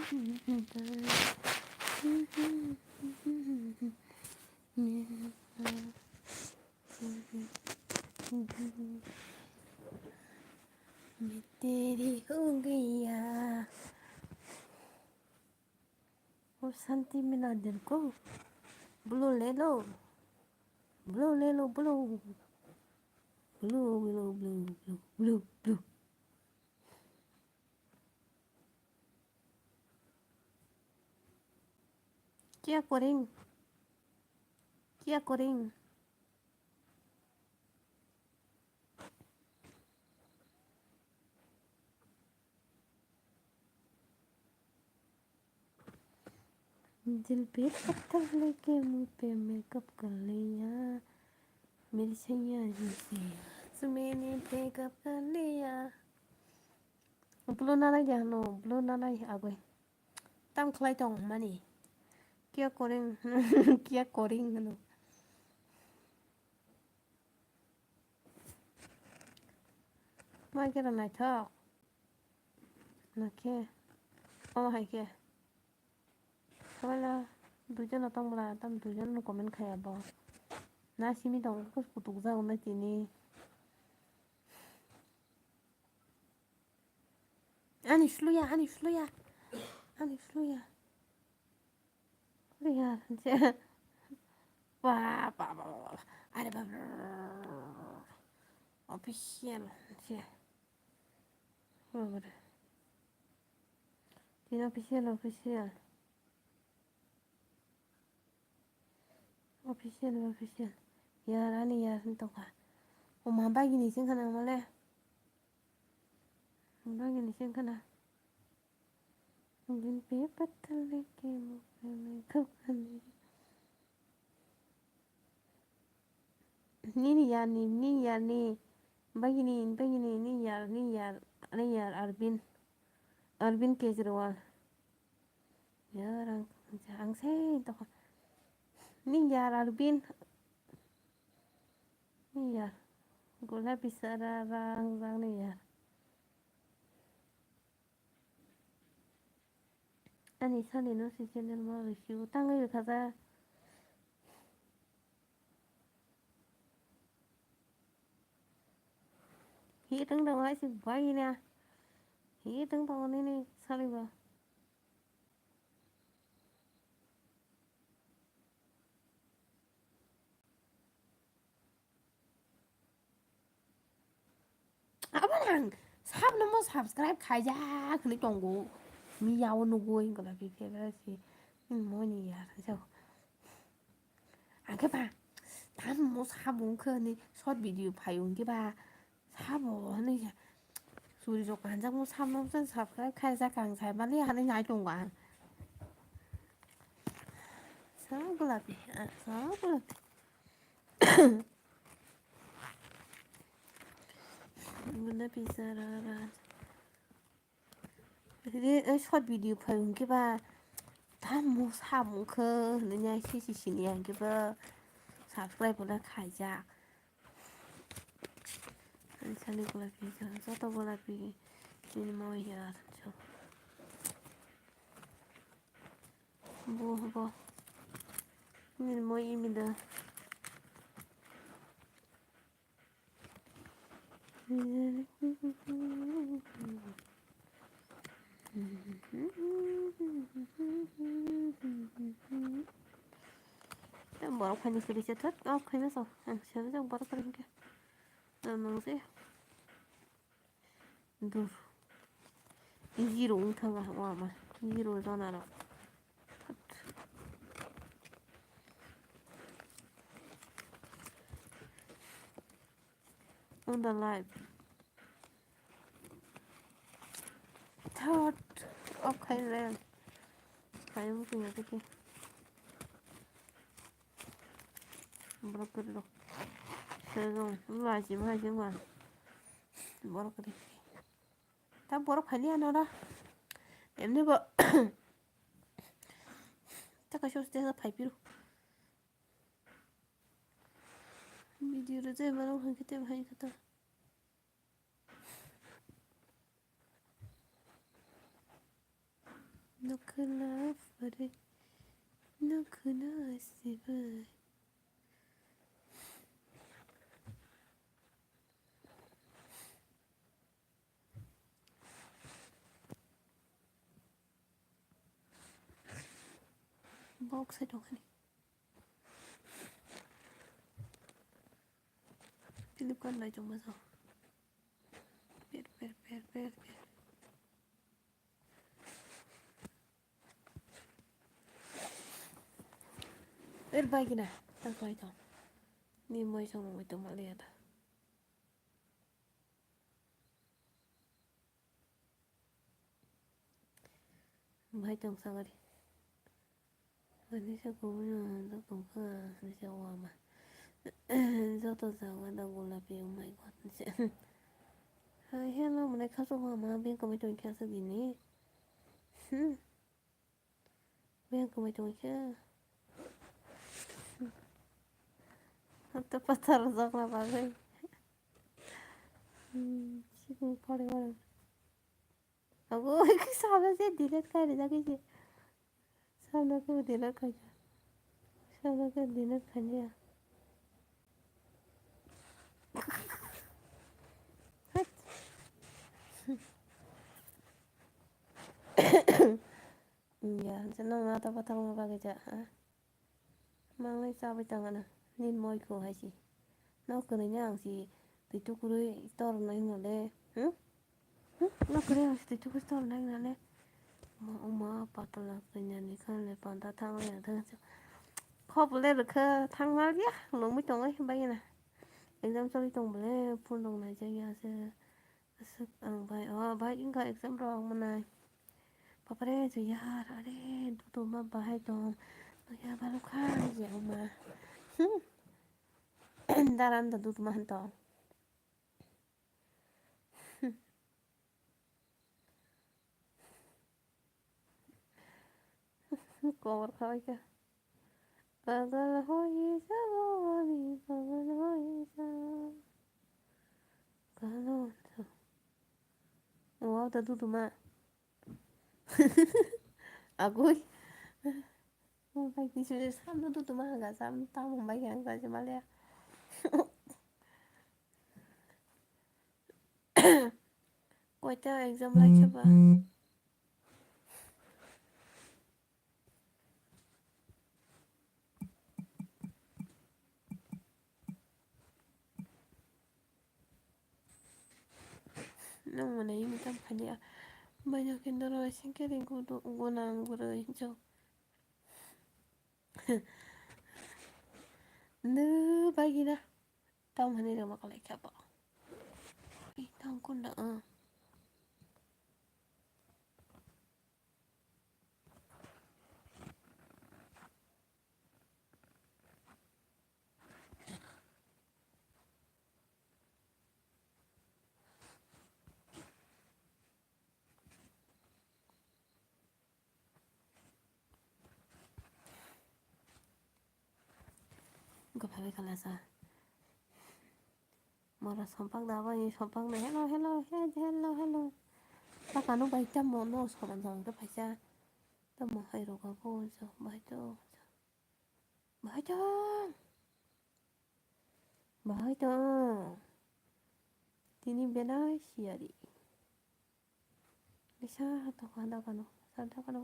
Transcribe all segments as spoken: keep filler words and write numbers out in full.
मैं तेरी हो गया। वो शांति मिला दिल को। Blue ले लो, blue ले लो, blue। Blue, blue, blue, blue, blue, blue। क्या करें? क्या करें? दिल पे पत्थर लेके मुंह पे मेकअप कर लिया। मेरी सैया जी से आज मैंने ब्रेकअप कर लिया। Blue nanai de hano, blue nanai agoi. Tam khlai tong mani. Kia koring, kia koring hano. Ma khe rw naithok. Nakhe. Omo hai khe. Tawala duijon no tong bwla, tam duijon no comment khai abo. Na simi tong khe kutuk jak nai tini. Ani sluya, ani sluya. Ani sluya. Liya, je. Ba, ba, ba, ba, ba. Are ba, ba, ba, ba, ba. Official, je. Ba, ba, ba. Tini official, official. Official, official. Yar, ani yar, tongkha. O ma bagini sengkha nang male. Bagini sengkha na. Din pe pattal leke mukhe mein khapkha nahi. Nini yar ni, nini yar ni. Bagini, bagini, nini yar, nini yar, nini yar Arvind. Arvind Kejriwal. Yar ang, ang sei tokha. Nini yar Arvind. Nini yar. Gula bisara rang rang nini yar. Ani sani no si channel ma review tangwi rwkha ja. Hi tong tong hai si bai na. Hi tong tong nini sani ba. Abo nang sabno mo subscribe khaijak hinwi tongo. Miyao nugui gola bifera si. Moni yar jao. Angke ba tam mo sabo wngkhe hinwi short video phai wngkhe ba sabo hinwi suri rok kanjak mo sabno subscribe khaijak ang sai mali hinwi nai tongo ang. Sa golapi, ah, sa golapi. Guna pisa rara. Re, eh, short video phai hwnkhe ba tamo samung khe hwnwi sisi sini hwnkhe ba subscribe wala khaijak. Ani sani golapi joto golapi nini moi ya. Bo, bo. Nini moi imi da. Borok phaini suri se thot, oh, khaina so, ang sari jang borok phaini khe. Nang se. Dur. Zero wng thang ah, wama. Zero jona rok. On the live. Third. Okay, then. Kayo mo kuya tiki. Borok kwrwi rok. Sejong, lachi, lachi, ma. Borok kwrwi. Ta borok phailiya nora. Emni bo. Ta kaisa uste phaipiru. Video rwjai mano hwnkhe tei bahai khe ta. Nukuna pare, nukuna sibai. Box hai tongkha ni. Philipkart nai tongma jao. Per, per, per, per, per. Er bai gina, tak lai tong. Ni moi song moi tong ma le ya da. Bahai tong sagari. Ani sa kubun ang tong kha, ani sa wama. Joto jaga da gulapi, oh my God, ani sa. Hai, hello, mane khasu wama, beng kamai tong kha sa dini. Hmm. Beng kamai tong kha. Hatta pathar rwjakna bagwi. Hmm, sikung pore pore. Abo, sabla se delete khai rijak se. Sabla khe delete khai. Sabla khe delete khai ya. Hat. Ya, je nang na ta pathar ma bagwi ja, ha? Mangai chabai tangana, nini moi kho hai si. No kwrwini ang si twi tukurwi tornai hwnale, hmm? Hmm? No kwrwi ang si twi tukurwi tornai hwnale. Ma, oma, patala kanya ni khan le panda thang ya thang. Khop le rwkha thang mal ya, lomwi tongo bai na. Exam choli tong bole, phone rok nai jak ya se. Aswk ang bai, o bai wngkha exam rok manai. Bapare, juyar, are, duduma bahai tong. Noya balukha, je oma. Hmm. Daran da duduma han tong. Kobor khabai kha. Pagal hoi jabo ani, pagal hoi jabo. Kano to. Wow, ta duduma. Agoi. Bai kisu samno duduma haga sam tam bai yang sa jemale. Koita exam lai chaba. Nang mane ini tam khani a. Banyak indoro singke ring kudu gunang gurui jo. Ndu bagina. Tam hani rama kalai kya ba. Ih, tang kunda, ah. Gopha bai kala sa. Mora sompak da bai sompak da. Hello, hello, he, hello, hello. Ta kanu bai ta mo no soman jang ta paisa. Ta mo hai roga bo jo bai to. Bai to. Bai to. Tini belai siari. Bisa to kada kanu, sada kanu.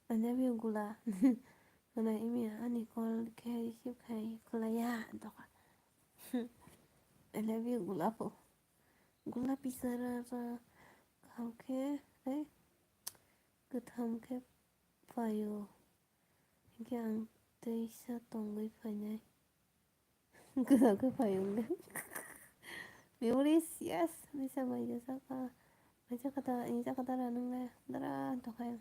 I love you, Gula. Mana imi ani call khe receive khai khwlaiya, doka. I love you, Gula po. Gula pisara ra kaham khe, eh, kwtham khe phaio. Hinkhe ang teisa tongwi phainai. Kwtham khe phaio wngkha. Memories, yes. Misa bai jasa ka. Bai jaka da, ini jaka dara nung le. Dara tongkha yang.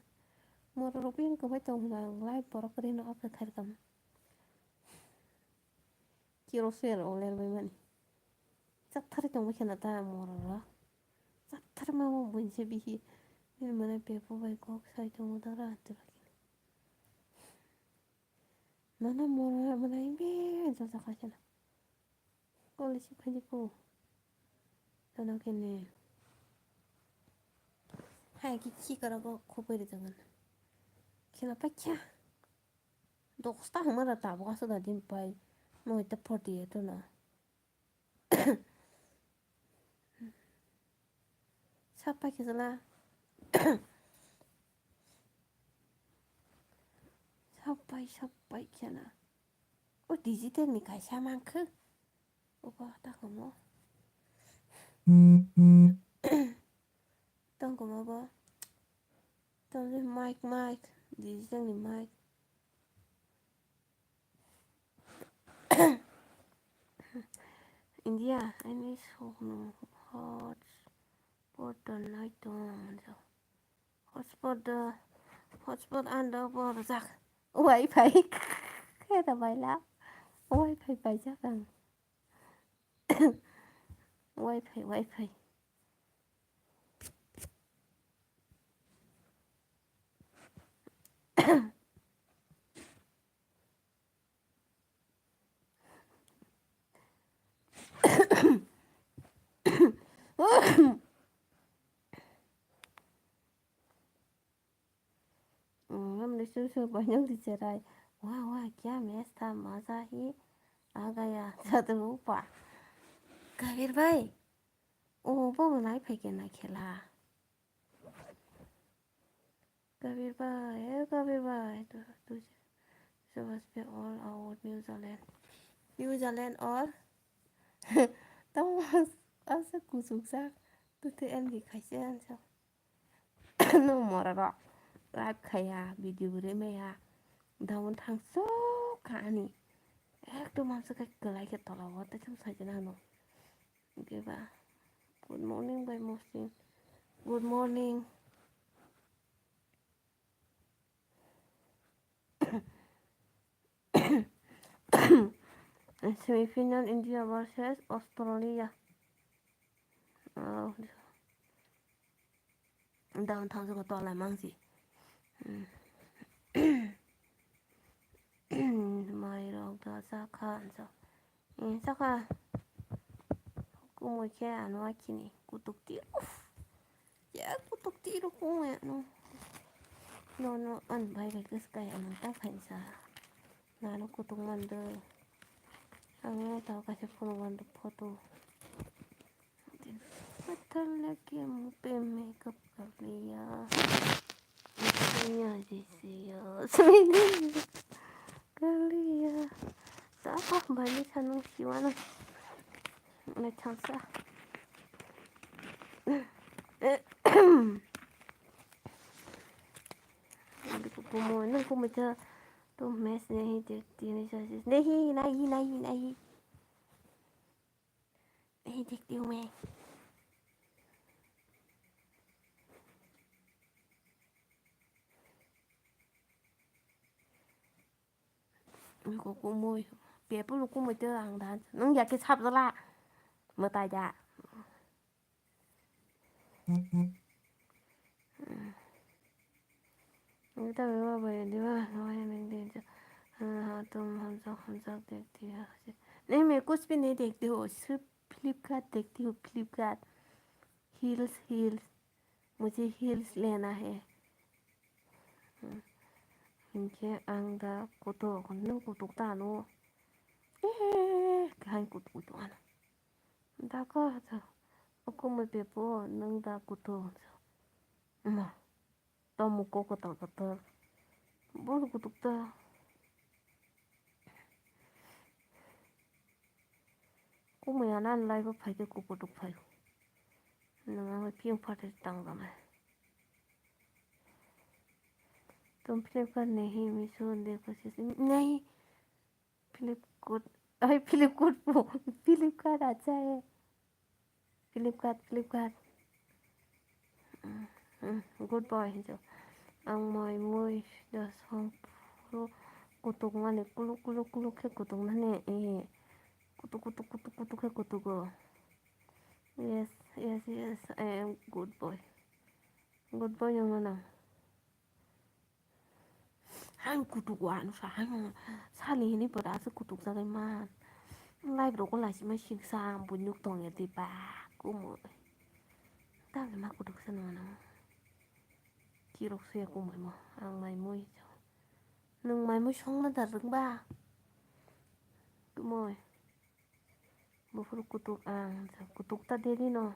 Moro rok yang kwbai tong hwnba ang live borok kwrwi no off khe khairokam. Kiro swer o ler bai mani. Chakthari tong bai khana ta moro rok. Chakthari ma mo buinse bihi. Nini mane pepo bai kok sai tongo dara hantwi bai khana. Mana mora mana imbe jajak hai kheno. Kole si phaidi ko. Dono kene. Hai ki ki kara ko khopoi ri jangan. Khela pakya. Dosta hwnma da tabuk aswk da din pai. Noita forty eight no. Sapai khe jala. Sapai, sapai khena. O digital ni kaisa mankhe. Obo ta komo. Tong komo bo. Tong mic, mic. Digital ni mic. India, ani sokno hotspot donai tong. Hotspot do, hotspot ando borjak. Wi-Fi. Khe da baila. Wi-Fi paijak ang. Wi-Fi, Wi-Fi. Namni sung sung painang di cherai. Wah, wah, kya match tha, maza hi aa gaya. Jadu upa. Kabir bhai. O, bo nai phai khe nai khela. Kabir bhai, eh, Kabir bhai. Tu, tu, tu must be all out New Zealand. New Zealand or tamo asa kuchuk sak. Tu te en bi khaise ansa. No mora ro. Live khaya, video bo remaya. Daun thang sok kha ani. Ekdom amsa kai kwlai khe tola o, te thum sai jana no. Oke ba. Good morning, bhai Mohsin. Good morning. Semi final India versus Australia. Oh, down thousand ko tola mangsi. Mai rok da sakha ansa. Eh, sakha. Kumui khe ano akhini kutuk ti. Uff. Ya kutuk ti ro kumui ano. No, no, an bai bai kus kai ano ta khainsa. Nano kutuk mando. Ang ta kaisa phone mando photo. पत्थर लेके मुंह पे मेकअप कर लिया। Suya, suya, suya. Kaliya. Sa, bali sanung siwana. Na changsa. Kumo, nang kumo cha. Tu mes nahi, nahi, nahi, nahi. Nahi, nahi, nahi. Ko kumui. Bepul kumui te ang dan. Nung ya ke sap jala. Matai da. Nita beba bai diwa, no ya meng de. Ha, tum hamsak, hamsak dekti hai. Nahi, mere ko usse pe nahi dekhte ho. Sirf Flipkart dekhte ho, Flipkart. Heels, heels. Mujhe heels lena hai. Hinkhe ang da kutuk, nung kutuk ta ano. Eh, kaham kutuk kutuk ano. Da ko, da. Okomoi pepo, nung da kutuk. Ma. Tamo kok kotor kotor. Bor kutuk ta. Kumui ana lai bo phai khe kukutuk phai. Nang ang phiyong phatar tang tang. Tum Flipkart nahi, Meesho dekho se nahi. Flipkart, ai Flipkart po, Flipkart acha hai. Flipkart, Flipkart. Mm, mm, good boy, hinjo. Ang mai mui da song puro kutuk mani kuluk kuluk kuluk khe kutuk nani, eh. Kutuk kutuk kutuk kutuk khe kutugo. Yes, yes, yes, I am good boy. Good boy wngmano. Ang kutuk o ano sa, ang sali hini pura aswk kutuk jagwi man. Live rok o laisima siksa ang buinuk tongya di ba kumui. Tamo ma kutuk sa nang ano. Kirok suya kumui mo, ang mai mui. Nwng mai mui songna da rwng ba? Kumui. Buphuru kutuk ang, kutuk ta daily no.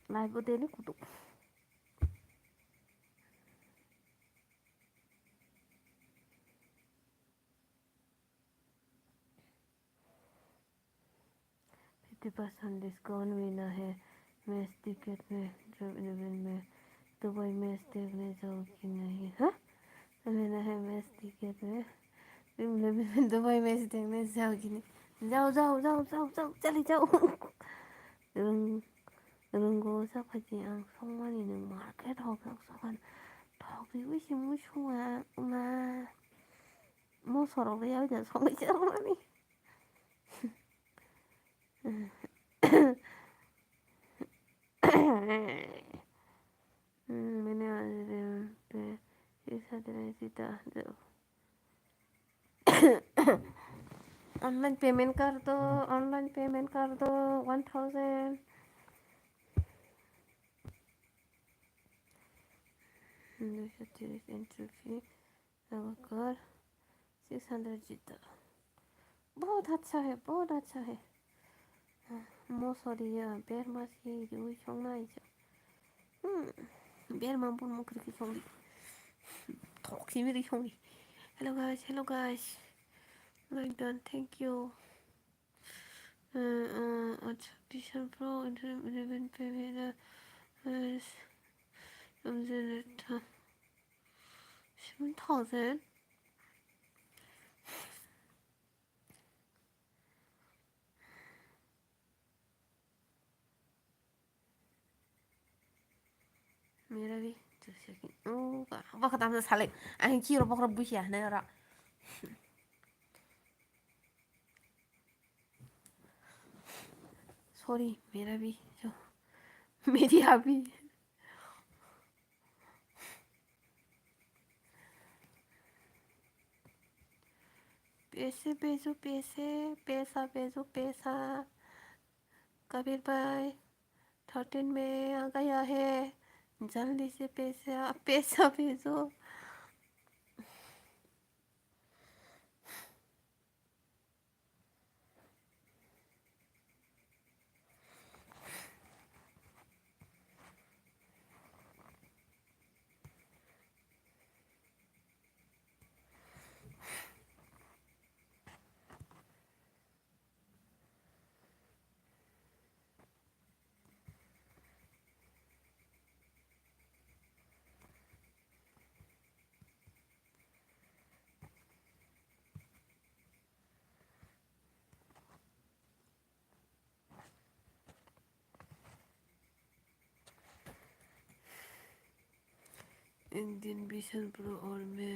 Live o daily kutuk. Fifty percent discount मिला है, match ticket में, dream eleven में Dubai match देखने जाओ कि नहीं? हाँ, मिला है मैच टिकट में, ड्रीम इलेवन में दुबई मैच देखने जाओ कि नहीं? जाओ, जाओ, जाओ, जाओ, जाओ, चले जाओ। Rung, rung go sa phaji ang songmani nung market hok hok sokan thok riwi si musunga ma. Mo sorok ya ja songwi chermani. Mene ajere pe isa dere sita. Online payment कर दो, online payment कर दो, one thousand. Duiso tiris entry fee. Namaskar, six hundred jita. बहुत अच्छा है, बहुत अच्छा है. Mo sori ya, ber mas ye, yui chong na isa. Hmm, ber ma bun mo kri ki chong di. Thok si mi ri chong di. Hello guys, hello guys. Like done, thank you. Uh, uh, अच्छा, Vision Pro eleven पे भेजा. Seven thousand. Mera bhi, just checking. Oh, baka tamsa sale. Ang kiro bokra busia ne ra. Sorry, mera bhi. Jo. Meri abhi. पैसे भेजो, पैसे, पैसा भेजो, पैसा। कबीर भाई, थर्टीन में आ गया है, जल्दी से पैसा, पैसा भेजो। एक दिन बिशन प्रो और मैं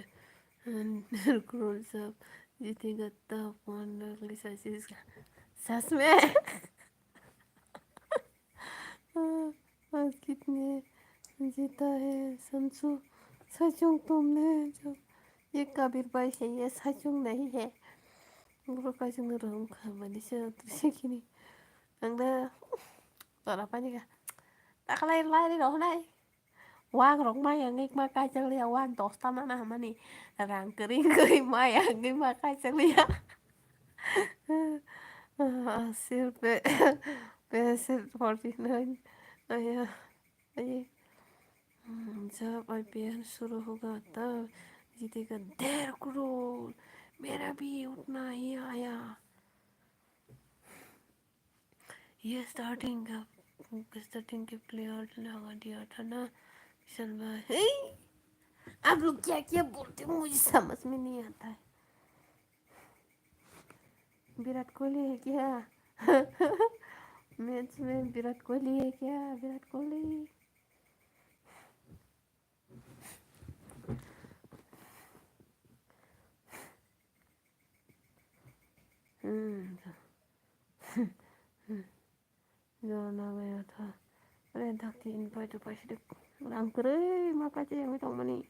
हंड्रेड करोड़ सब जीतेगा, तब वन लाख लिसा चीज का। सच में? आज कितने जीता है संशु? सचुंग तुमने जो ये कबीर भाई है, ये सचुंग नहीं है. Bro, kaising no rohom kha mani se trisakini. Ang da tora pani ka. Takalai lai ri rohnai. Wang rok maya ngik ma kaisang liya, wang dosta mana hamani. Rang kering kering maya ngik ma kaisang liya. Asir pe, pe asir forty nine. Aya, aye. Hmm, जब आईपीएल शुरू होगा तब जीतेगा डेढ़ करोड़. मेरा भी उतना ही आया. ये स्टार्टिंग का, स्टार्टिंग के प्लेयर लगा दिया था ना, विशाल भाई. हे, आप लोग क्या क्या बोलते हो, मुझे समझ में नहीं आता है. विराट कोहली है क्या? मैच में विराट कोहली है क्या? विराट Kohli. Hmm. Jora nagaya tha. Are dakti invite pai sidi. Rang kwrwi ma kaisa yangwi tongmani.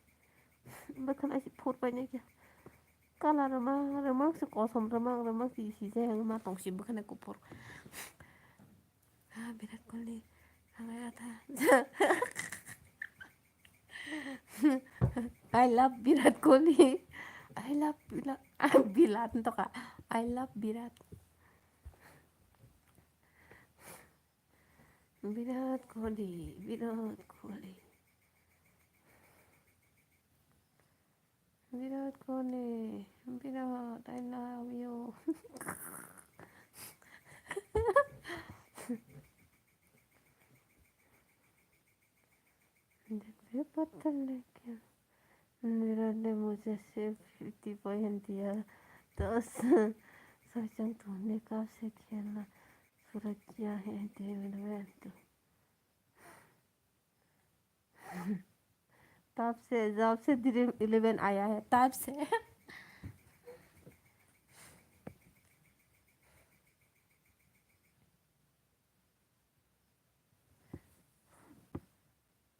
Bwkhwnai se phur painai khe. Kala rwma, rwma se kosom rwma, rwma se isi jaya wngma tong si bwkhwnai kuphur. Ah, Virat Kohli, hamai atha. I love Virat Kohli. I love Virat, Virat ntoka. I love Virat. Virat Kohli, Virat Kohli. Virat Kohli, Virat, I love you. देखो पत्थर लेके विराट ने मुझे सिर्फ fifty point दिया, तो सोचो तूने कब से खेलना शुरू किया है ड्रीम इलेवन तो। तब से, जब से ड्रीम इलेवन आया है तब से।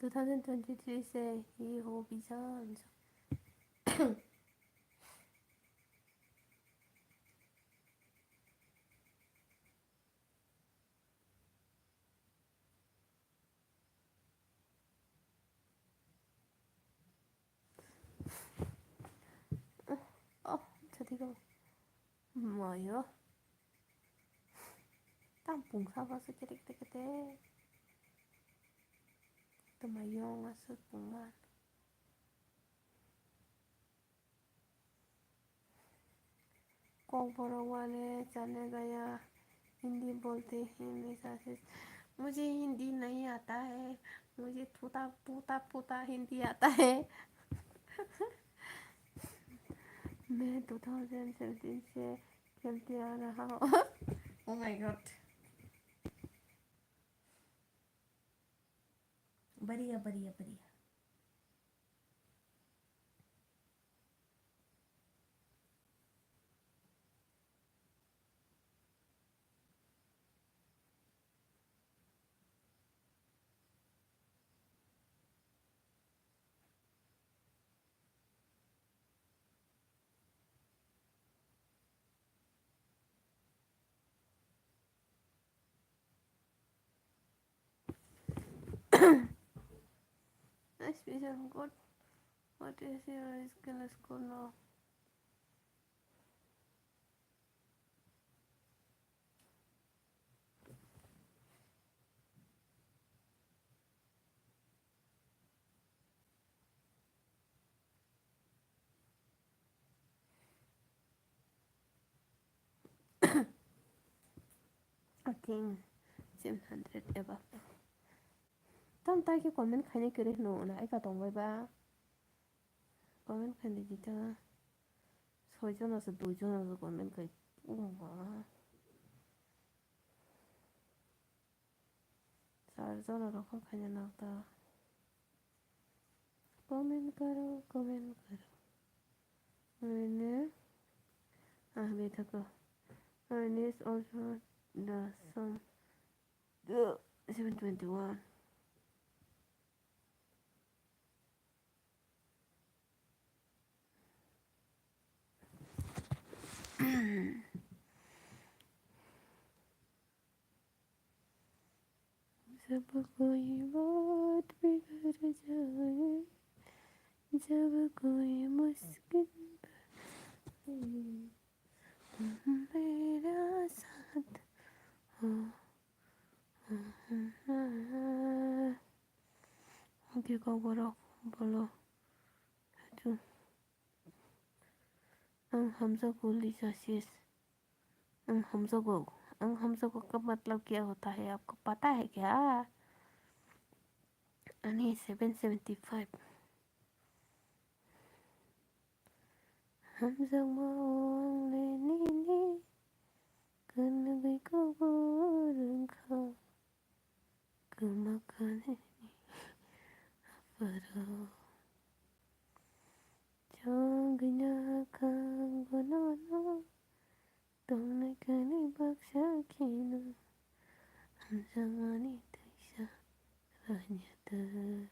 Two thousand twenty-three se hi ho bijan. Oh, jadi ko. Mayo. Tampung saba se kete kete kete. Tuma yong aswk pungman. Kokborok wale chane gaya, Hindi bolte hi message, mujhe Hindi nahi aata hai, mujhe thuta puta puta Hindi aata hai. मैं दो हज़ार सत्रह से खेलते आ रहा हूँ। Oh my God. बढ़िया, बढ़िया, बढ़िया। Nice vision, good. What is your skill score now? I think seven hundred above. Tam tai khe comment khaina kwrwi hwno, na ai ka tong bai ba. Comment khaina di ta. Soi jona se dui jona se comment khai. Oh ma. Char jona rok khaina nang ta. Comment karo, comment karo. Mane, ah, be thako. Mane is also the sum. Seven twenty-one. जब कोई बात बिगड़ जाए, जब कोई मुश्किल पड़े, तुम मेरा साथ हो। Oke, kok borok bolo. Ang hamjago Lisa sis. Ang hamjago. Ang hamjago ka matlab kya hota hai, aapko pata hai kya? Ani seven seventy five. Hamjakma o ang le nini. Kanagwi kok borok kha. Kwma kanini aphuru chongwina kang bonono tongnai kani baksa kheno hamjakmani twisa ranyatwk.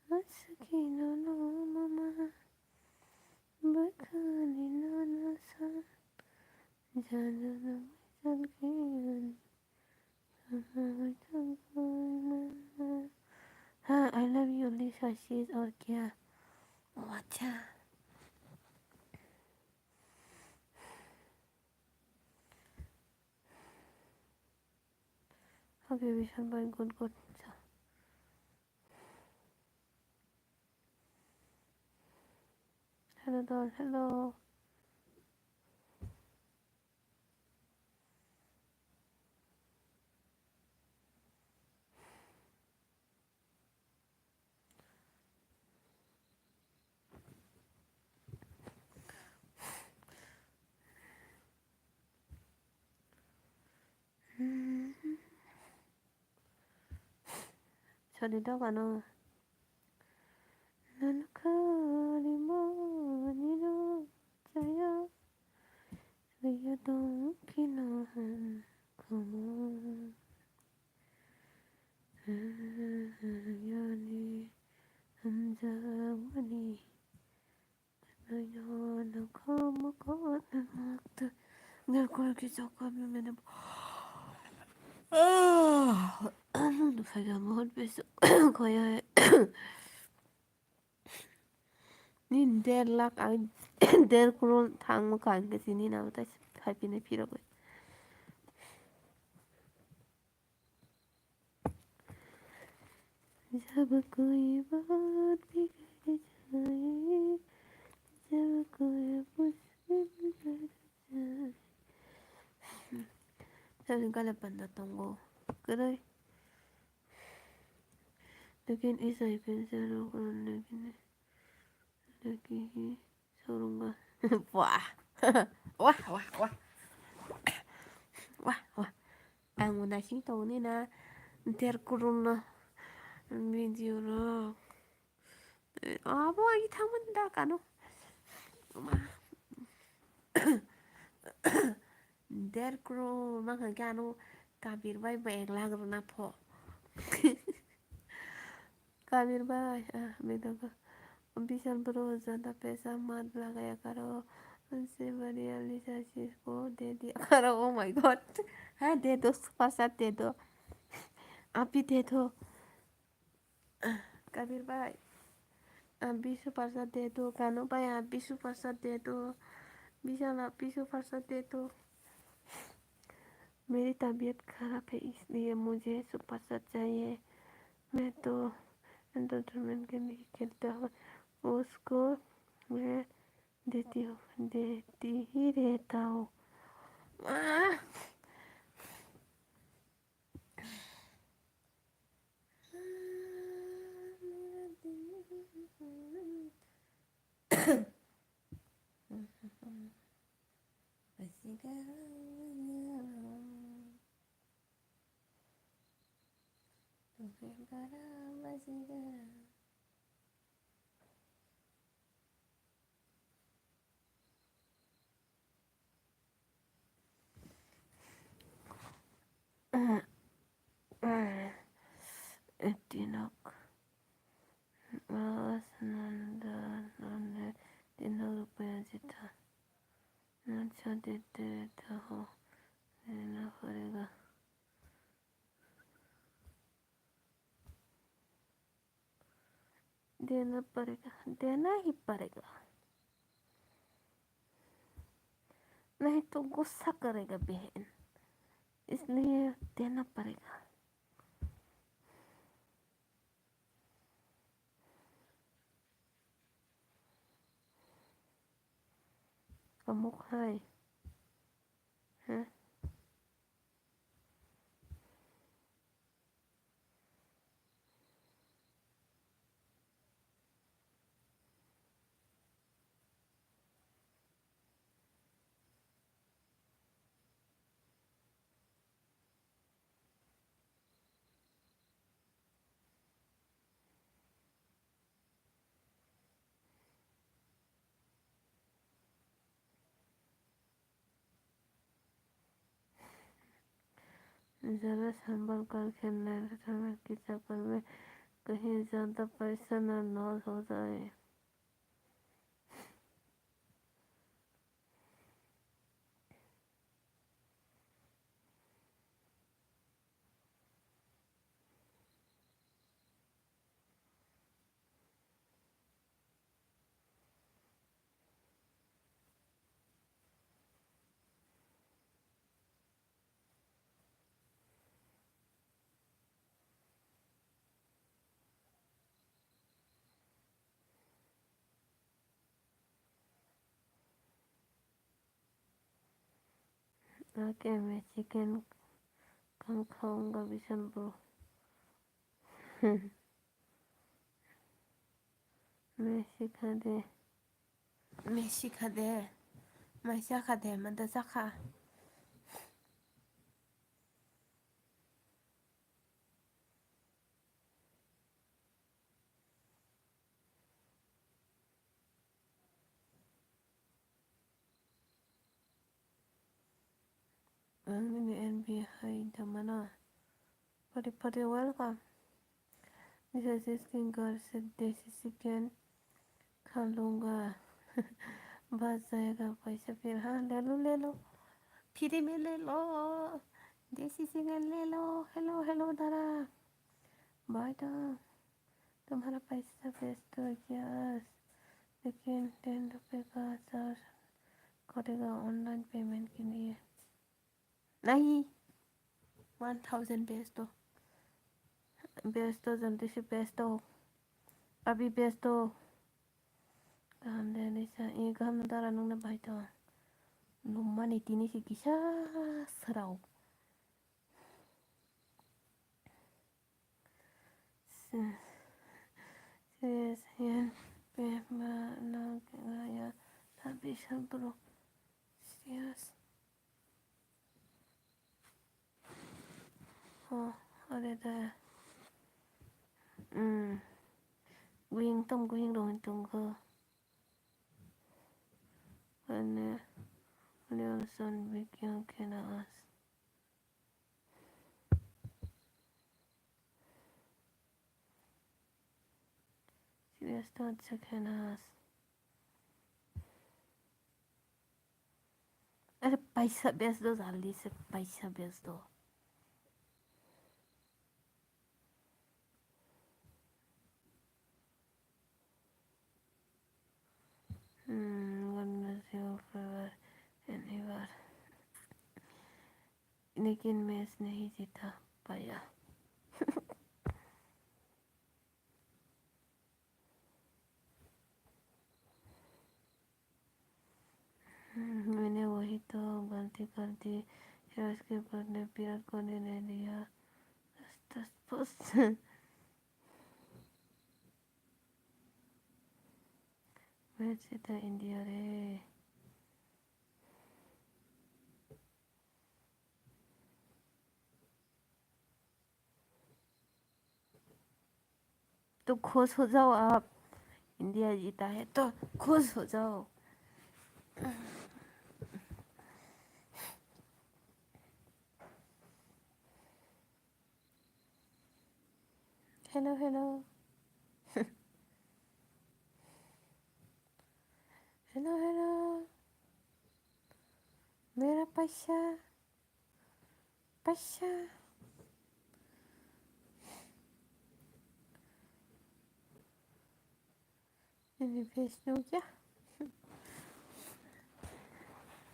Aswkhe nono mama, bwkhani nono sa, jana nangwi salkhe ani, samagwi tongkha ma. Ha, I love you, Lisa, she's or kya? Oh, acha. Okay, Bishal bhai, good, good. Hello, doll, hello. Sadi dok ano. Nana kari mani no chaya. Riya dong kino han kumo. Yani hamjawani. Nono nokha mokol nangkha. Nirkul ki chokka bimene. Nufaiga mohon peso koya. Ni der lakh ang der crore thangma ka ang ke sini na utai khai pine phirok. जब कोई बात बिगड़ जाए, जब कोई मुश्किल बढ़ जाए. Tamni gale panda tongo kwrwi. Lekin isai pensa rok ron lekin lekin hi sorunga. Wah. Wah, wah, wah. Wah, wah. Ang udah sih tahu nih na. Ntar kurung na. Video rok. Abo agi thaman da kano. Ma. Der crore ma kha khe ano Kabir bai ba ek lakh rwna pho. Kabir bai, ah, bedogo. Bishal bro, jada pesa mat lagaya karo. Unse bari ali sa sis ko de diya karo. Oh my God. Ha, de do, super chat de do. Api de do. Kabir bhai, आप भी super chat दे दो। कानू भाई, आप भी super chat दे दो। विशाल, आप भी super chat दे दो। मेरी तबीयत खराब है, इसलिए मुझे सुपर चैट चाहिए। मैं तो एंटरटेनमेंट के लिए खेलता हूँ, उसको मैं देती हूँ, देती ही रहता हूँ। आह! Tinok. Awas nanda nanda tinok rupaya jita. Nacha dete taho dena parega. देना पड़ेगा, देना ही पड़ेगा, नहीं तो गुस्सा करेगा बहन, इसलिए देना पड़ेगा। Kamuk hai. Hah? Jara sambal kar khenna rwtharmani kisa kwrwi कहीं ज्यादा पैसा ना लॉस हो जाए। Ake Mexican kangkha wngkha Bisal bro. Messi kha de. Messi kha de. Maisa kha de, mada sakha. Ang nini N B hai da mano. Pari pari welcome. This is chicken girl, said desi chicken. Khalunga. Bas jayega paisa phir ha. Lelo lelo. Free mein lelo. Desi chicken lelo. Hello hello dara. Bye da. तुम्हारा पैसा भेज दो यस, लेकिन टेन रुपये का चार्ज कटेगा online payment के लिए। नहीं, वन थाउजेंड भेज दो, भेज दो, जल्दी से भेज दो, अभी भेज दो। Kaham de nisa, e kaham no dara nung na bai to. Lum mani tini se kisa srao. Serious yan pe ma na ya ta Bisal bro. Serious. Oh, ada da. Hmm. Guing tom guing dong tong ko. Ane, ane alasan bikya kena as. Serious to acha kena as. अरे पैसा भेज दो, जल्दी से पैसा भेज दो। Hmm, God bless you forever and ever. लेकिन मैच नहीं जीता पाया। मैंने वही तो गलती कर दी, फिर उसके बाद ने विराट कोहली ले लिया। दस, दस, बस। मैच जीता इंडिया रे। तो खुश हो जाओ आप, इंडिया जीता है तो खुश हो जाओ। Hello, hello. Hello, hello. मेरा पैसा, पैसा। Ini face nukya.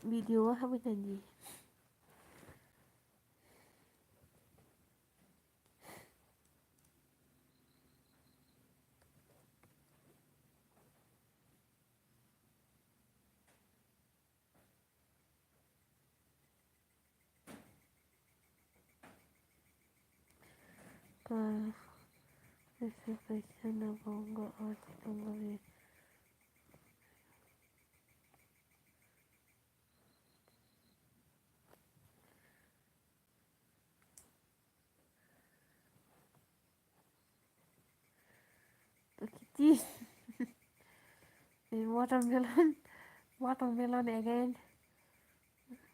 Video wah apa tadi? Ka, kaisa kaisa no bongo o tongmani. Kiti. Eh, watermelon, watermelon again.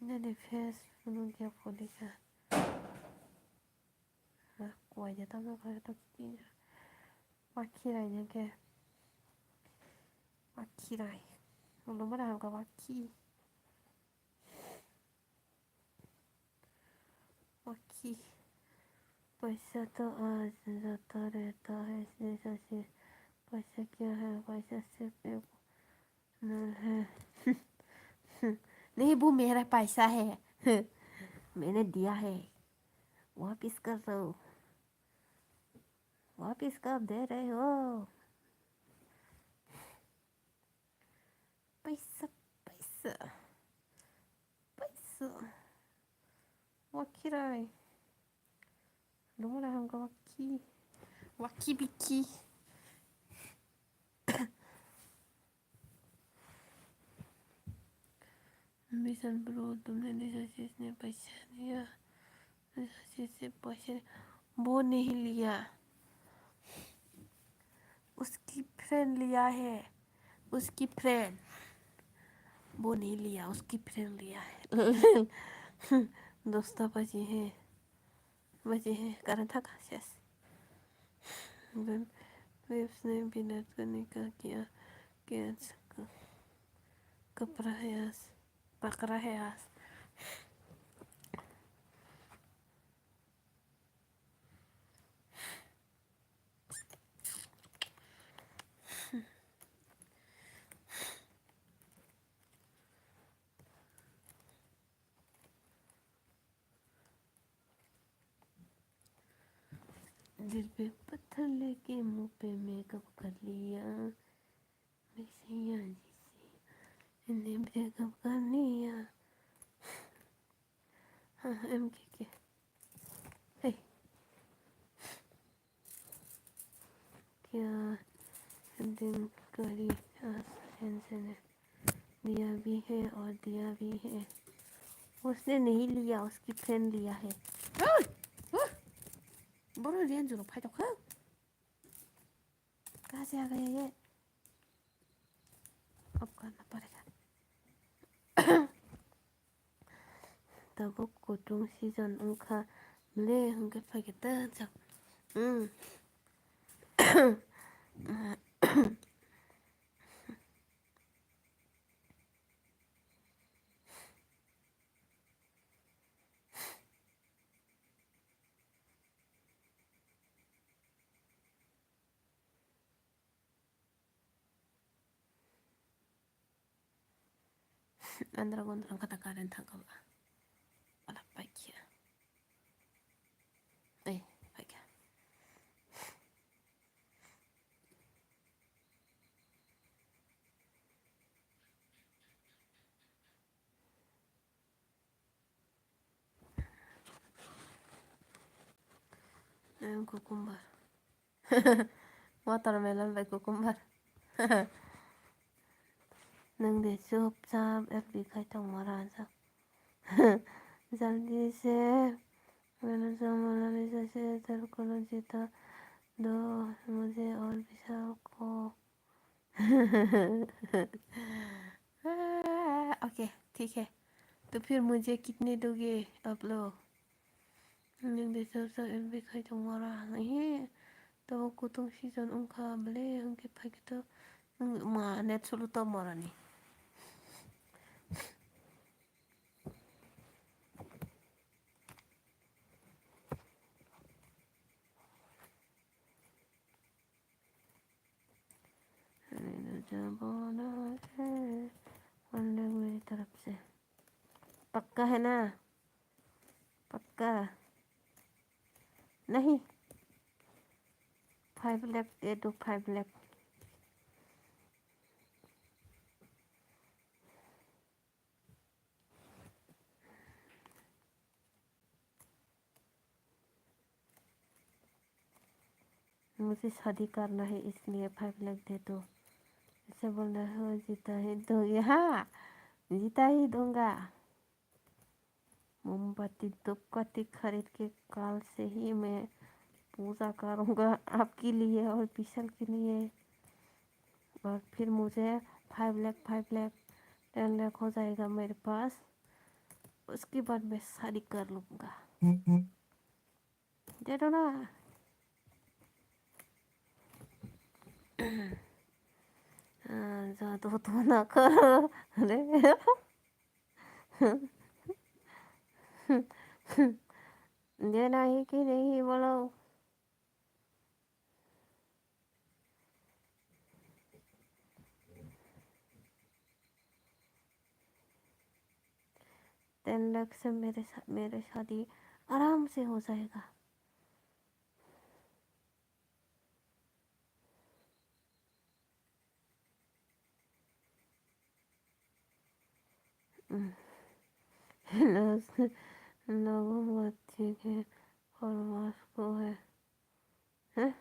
Nini face phunukya phunika. Ah, kuaija tamo khe to kiti. Wakhi rai nang khe. Wakhi rai. Ulo mara hamka wakhi. Wakhi. पैसा तो आज जाता रहता है, जैसा से पैसा क्या है, पैसा सिर्फ एक नल है। नहीं, वो मेरा पैसा है। मैंने दिया है। वापस कर दो। वापस कब दे रहे हो? पैसा, पैसा, पैसा। Wakhi rai. Lumura hamka wakhi. Wakhi bikhi. Bisan bro, तुमने निशा sis ने पैसा दिया? निशा sis से पैसा नहीं, वो नहीं लिया, उसकी फ्रेंड लिया है, उसकी फ्रेंड। वो नहीं लिया, उसकी फ्रेंड लिया है। दोस्ता बची है। बची है, कारण था का शेष। वेब, वेब्स ने बिना करने का किया, किया क-, कपड़ा है आज, पकड़ा है आज। दिल पे पत्थर लेके मुंह पे मेकअप कर लिया। मैं सैया जी से मैंने ब्रेकअप कर लिया। हाँ, एम के के। हे। क्या दिन करी आज फ्रेंड से ने दिया भी है और दिया भी है। उसने नहीं लिया, उसकी फ्रेंड लिया है। ओए! ओए! बड़ो रेंज रो फाइट खा। कहाँ से आ गया ये? अब करना पड़ेगा। Tabuk kutung season wngkha, mle hwnkhe phaikhe ta chak. Hmm. Andra gondra kata current thangkha ba. Ala paikya. Ei, paikya. Ayang cucumber. Watermelon bai cucumber. Nwng de chupchap F B khai tongma rajak. Jaldi se, manager Monalisa se, tar kono jita do, mujhe aur bishal ko. Okay, ठीक है। तो फिर मुझे कितने दोगे आप लोग? Nwng de chupchap F B khai tongma rajak. He, to kutung season wngkha, bele hwnkhe phaikhe to, ma net sulu to morani. अरे तो जाबो ना है, वन लाख मेरी तरफ से। पक्का है ना? पक्का? नहीं? Five lakh दे दो, five lakh। मुझे शादी करना है, इसलिए five लाख दे दो। ऐसे बोल रहे हो, जीता ही दूंगी। हाँ, जीता ही दूंगा। मोमबत्ती धूप काठी खरीद के कल से ही मैं पूजा करूँगा आपके लिए और विशाल के लिए। और फिर मुझे five लाख, five लाख, ten लाख हो जाएगा मेरे पास, उसके बाद मैं शादी कर लूँगा। दे दो ना। Ah, jadu to na karo re. देना ही कि नहीं बोलो। टेन लाख से मेरे सा-, मेरे शादी आराम से हो जाएगा। Hello, लोगों को ठीक है, फॉलोअर्स को है, हैं?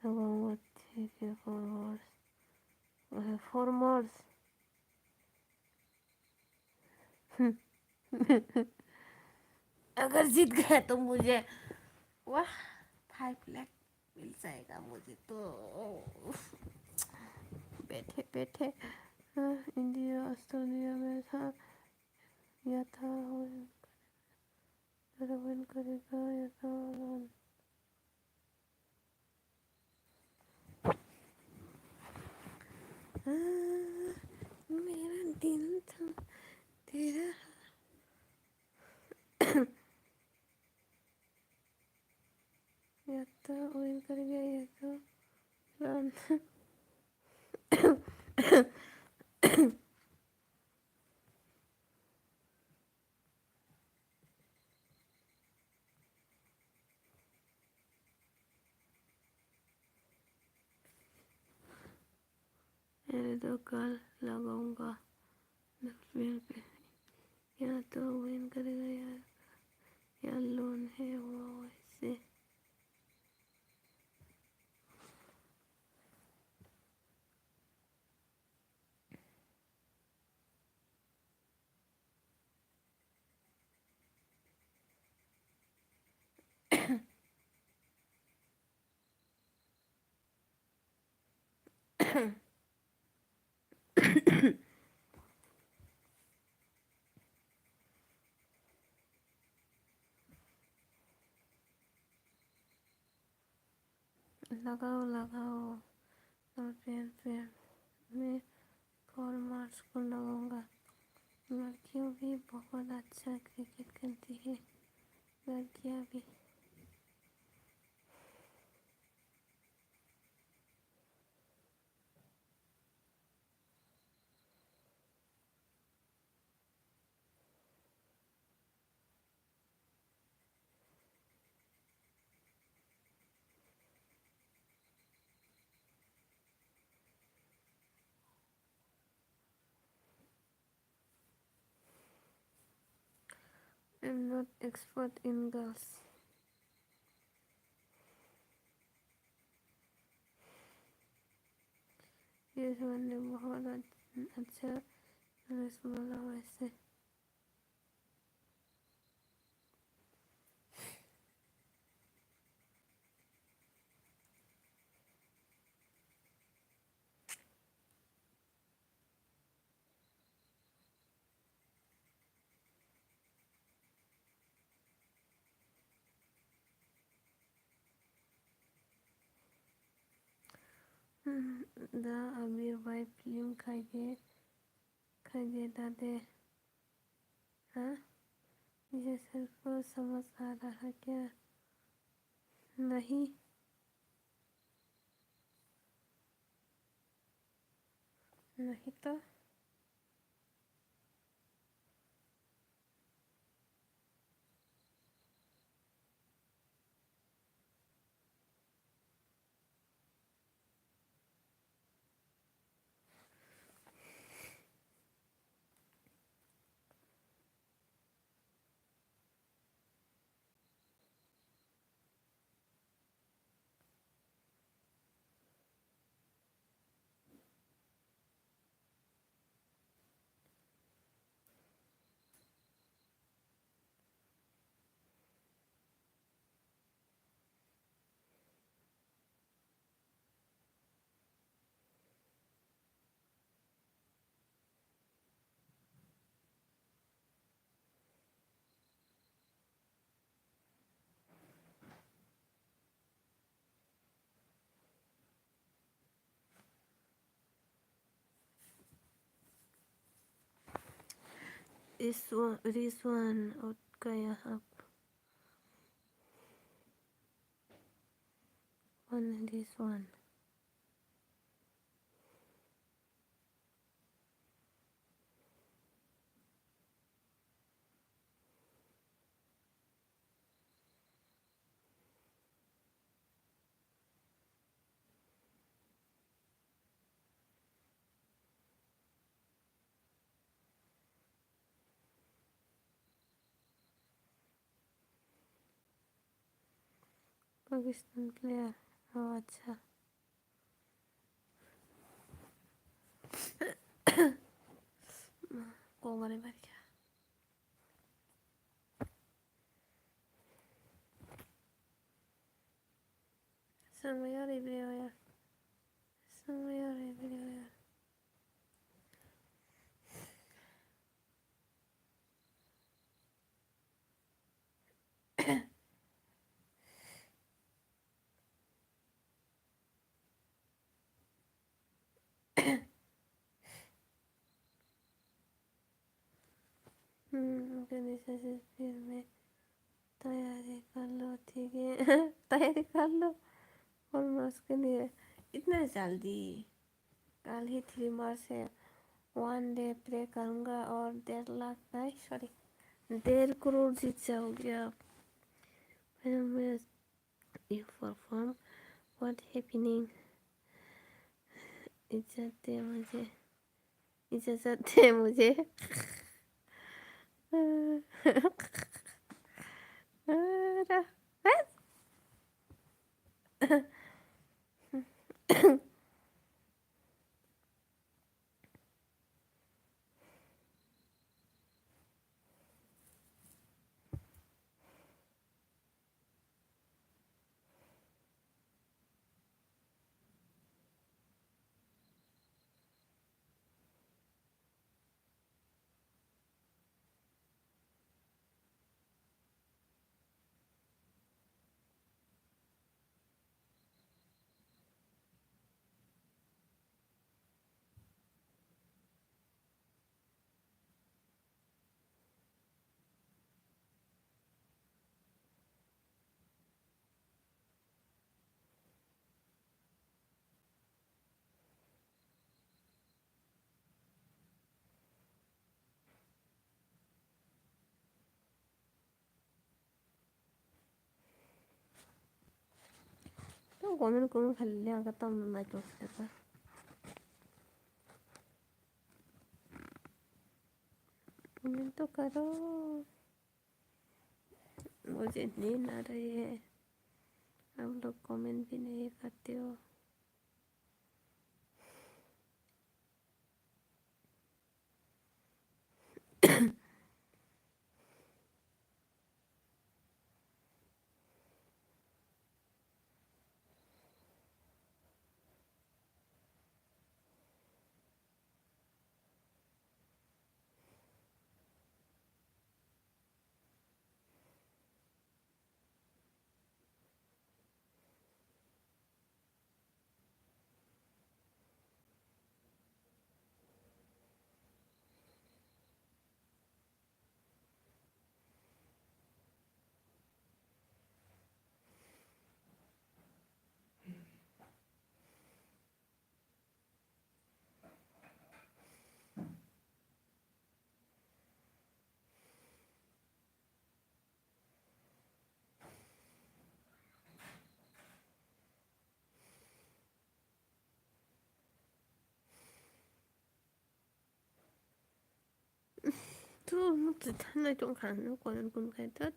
लोगों को ठीक है, फॉलोअर्स को है, फॉलोअर्स। अगर जीत गया तो मुझे वाह, फाइव लाख मिल जाएगा मुझे तो। बैठे बैठे, हाँ, इंडिया, ऑस्ट्रेलिया में था, या था, तेरा विन करेगा, या था। मेरा दिल था तेरा। या तो विन कर गया, या तो run. Ere doka lagonga. Ya to win karega ya. Ya lon hai wo aise. लगाओ लगाओ। और प्यार प्यार में फॉर्मर्स को लगाऊंगा। लड़कियों भी बहुत अच्छा क्रिकेट खेलती है, लड़कियां भी। I'm not expert in girls. ये जमाने बहुत अच्छा ड्रेस वाला वैसे। Da Amir bai film khaide, khaide dade. Ha? Ye sir ko samajh aa raha kya? Nahi. Nahi to. Rizwan, Rizwan Utkaya hak. One, this one. Pakistan player. Oh, acha. Kok manwi barikha. Swngwi oro ibri oya. Swngwi oro ibri oya. Hmm, organization firme tayari kar lo, thik hai. Tayari kar lo. Almost ke liye. Itna jaldi. Kal hi three March hai. One day pray karunga aur der lakh, ai, sorry, der crore jeet jaoge aap. When you perform, what happening? इजाजत दे मुझे, इजाजत दे मुझे। Tong comment, comment khaile ang khe tamno naithok khe ta. Comment to karo. Mujhe neend aa rahi hai. Aap log comment bhi nahi karte ho. Tu nuk tu thanai tong kha nuk konan kun khai tat.